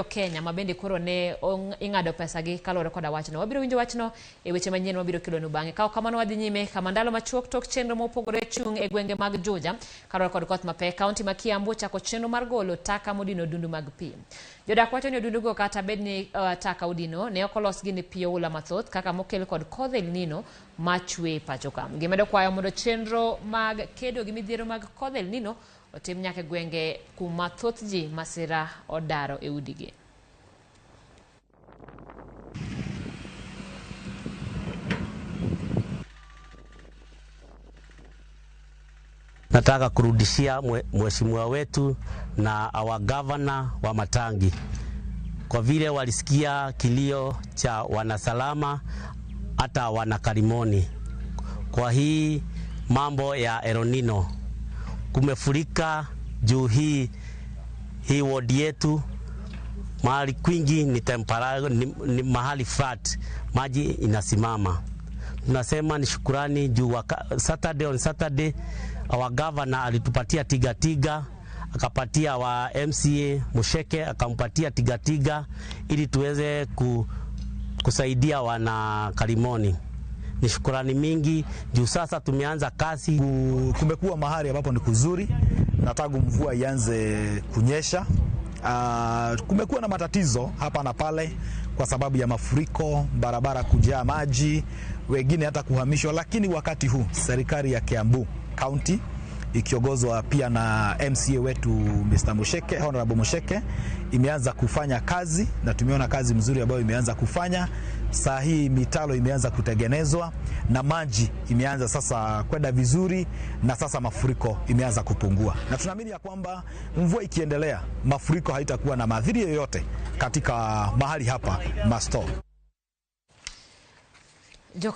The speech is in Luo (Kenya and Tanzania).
Kenya ma bende koro ne ing'ado pesa gi kaluwore koda wachno. Wabiro winjo wachno e weche manyien mabiro kelonu bang'e. Ka ok kamano wadhi nyime kama ndalo machuok tok chenro mopogore chung' e gwenge mag Juja kaluwore kod koth mapek. Kaunti ma Kiambu ochako chenro mar golo taka modino odundu mag pi. Jodak wacho ni odundugo kata bed ni taka odino ne ok olosgi ni pi oula mathoth kaka mokel kod kodh El Nino machwe pacho ka. Gimedo kwayo mondo chenro mag kedo gi midhiero mag kodh El Nino otim nyaka e gwenge kuma thoth ji masira odaro e udigi. Nataka kurudishia mheshimiwa wetu na our governor wa Matangi kwa vile walisikia kilio cha wanasalama hata wanakarimoni kwa hii mambo ya El Nino. Kumefurika juu hii wodi yetu mahali kwingi ni temporary, ni mahali flat, maji inasimama. Tunasema ni shukurani juu Saturday on Saturday our governor alitupatia tiga-tiga, akapatia wa MCA Musheke akampatia tiga-tiga ili tuweze kusaidia wana Karimoni. Ni shukurani mingi juu sasa tumeanza kazi. Kumekuwa mahali ambapo ni kuzuri na tangu mvua ianze kunyesha, kumekuwa na matatizo hapa na pale kwa sababu ya mafuriko, barabara kujaa maji, wengine hata kuhamishwa, lakini wakati huu serikali ya Kiambu County ikiongozwa pia na MCA wetu Mr. Musheke, Honorable Musheke, imeanza kufanya kazi na tumeona kazi mzuri ambayo imeanza kufanya. Saa hii mitalo imeanza kutengenezwa na maji imeanza sasa kwenda vizuri na sasa mafuriko imeanza kupungua. Na tunaamini ya kwamba mvua ikiendelea mafuriko haitakuwa na madhiri yoyote katika mahali hapa Masto. Joka